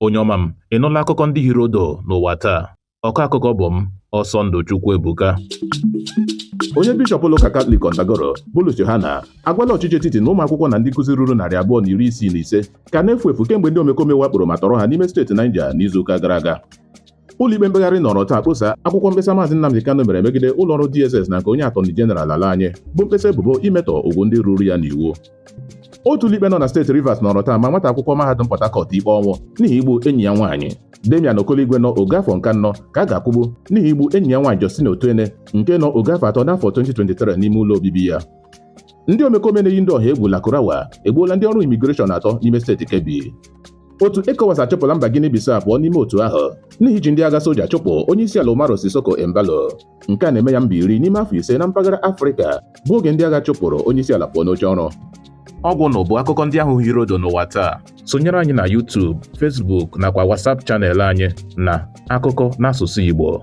Onye ọma m, ị nụla akụkọ ndị hiri odo n'ụwa taa? Ọkọ akụkọ bụ m, Ọsọndụ Chukwuebuka. Onye bishọp ụlọụka Katọlik Kontagoro Bulus Yohana agwala ọchịchị etiti na ụmụ akwụkwọ na ndị nkụzi ruru 265 ka na-efu efu kemgbe ndị omekome wakporo ma tọrọ ha n'ime steeti Niger n'izuụka gara aga. Ụlọikpe mkpegharị nọrọ taa kpọsa akwụkwọ mkpesa Maazị Nnamdi Kanu mere megide ụlọọrụ DSS na nke onye atọni jeneral ala anyị bụ mkpesa ebubo imetọ ugwu ndị ruru ya n'iwu. Otu ụlọikpe nọ na steeti Rivers nọrọ taa ma nwata akwụkwọ mahadum Port Harcourt ikpe ọnwụ n'ihi igbu enyi ya nwaanyị. Damian Okoligwe nọ ogo afọ nke anọ ka a ga-akwụgbu n'ihi igbu enyi ya nwaanyị Justina Otuene nke nọ ogo afọ 3 n'afọ 2023 n'ime ụlọ obibi ya. Ndị omekome na-eyi ndị ọha egwu Lakurawa egbuola ndị ọrụ imigreshọn atọ n'ime steeti Kebbi. Otu ECOWAS achụpụla mba Guinea Bissau pụọ n'ime otu ahụ n'ihi iji ndị agha soja chụpụ onye isi ala Umaru Sissoco Embalo. Nke a na-eme ya mba 10 n'ime afọ 5 na mpaghara Afrịka bụ oge ndị agha chụpụrụ onye isi ala pụọ n'oche ọrụ. Ọgwụ nụ bụ akụkọ ndị ahụ hiri odo n'ụwa taa. Sonyere anyị na YouTube, Facebook nakwa WhatsApp channel anyị na Akụkọ n'Asụsụ Igbo.